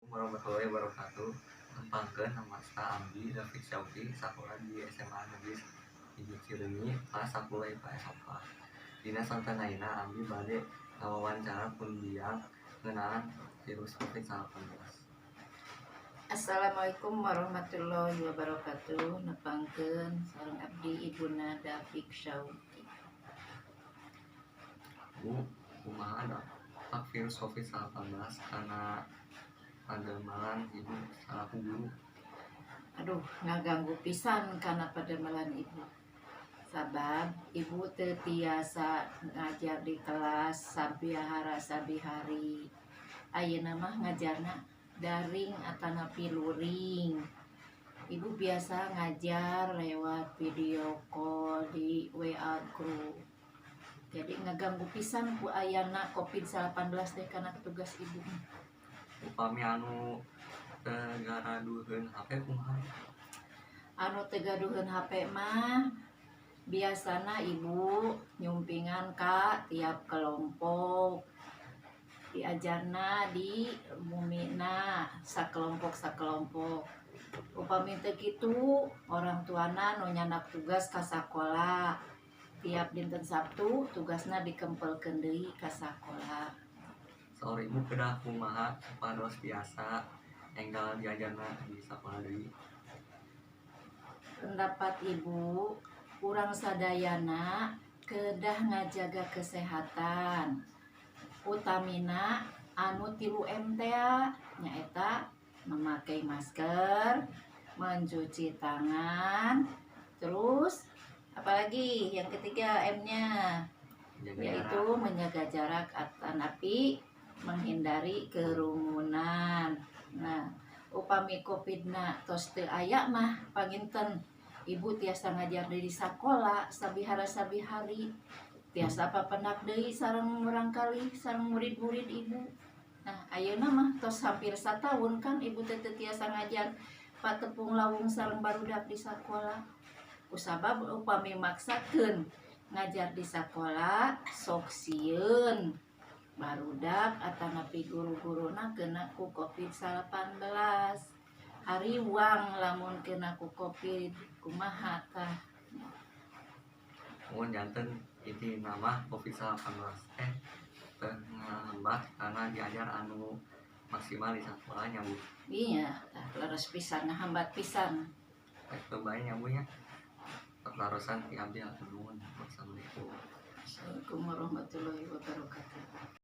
Warahmatullahi wabarakatuh. Tepangkeun, nama abdi David Syauki, sakola di SMA Negeri 1 Cileunyi, kelas 10 IPS 4. Dina sonten ayeuna abdi bade ngawawancara pun biang ngeunaan virus COVID-19. Assalamualaikum warahmatullahi wabarakatuh. Nepangkeun sareng abdi, Ibuna David Syauki. Bu, kumaha dampak virus COVID-19 kana padamelan Ibu salaku guru? Aduh, ngaganggu pisan kana padamelan Ibu. Sabab Ibu teu tiasa ngajar di kelas sabihara sabihari. Ayeuna mah ngajarna daring atanapi luring. Ibu biasa ngajar lewat video call di WA group. Jadi ngaganggu pisan ku ayana COVID-19 teh kana tugas Ibu. Upami anu teu garaduheun HP kumaha? Anu teu gaduheun HP mah biasana Ibu nyumpingan ka tiap kelompok, diajarna di bumina sakelompok sakelompok. Upami teu kitu, orang tuana nu nyandak tugas ka sakola. Tiap dinten Sabtu tugasna dikempelkeun deui ka sakola. Saur Ibu, kedah kumaha supados tiasa enggal diajarna di sakola deui? Pendapat Ibu, urang sadayana kedah ngajaga kesehatan, utamina anu 3M teh, nyaeta memakai masker, mencuci tangan, terus apalagi yang ketiga M-nya? Jaga yaitu jarak. Menjaga jarak atanapi menghindari kerumunan. Nah, upami Covidna tos teu aya mah panginten Ibu tiasa ngajar di sakola sabihara sabihari, tiasa papendak deui sareng murangkalih, sareng murid-murid Ibu. Nah, ayeuna mah tos hampir satahun kan Ibu teh teu tiasa ngajar patepung lawung sareng barudak di sakola, kusabab upami maksakeun ngajar di sakola sok sieun barudak atanapi guru-guruna kena ku Covid-19. Hariwang lamun kena ku Covid, kumaha tah? Mun janten intina mah COVID-19 teh teu ngahambat karena diajar anu maksimal di sakola nya, Bu? Iya tah, leres pisan, ngahambat pisan. Rek teu bae nya, Bu, nya. Patarosan ti abdi, hatur nuhun. Wassalamualaikum. Assalamualaikum warahmatullahi wabarakatuh.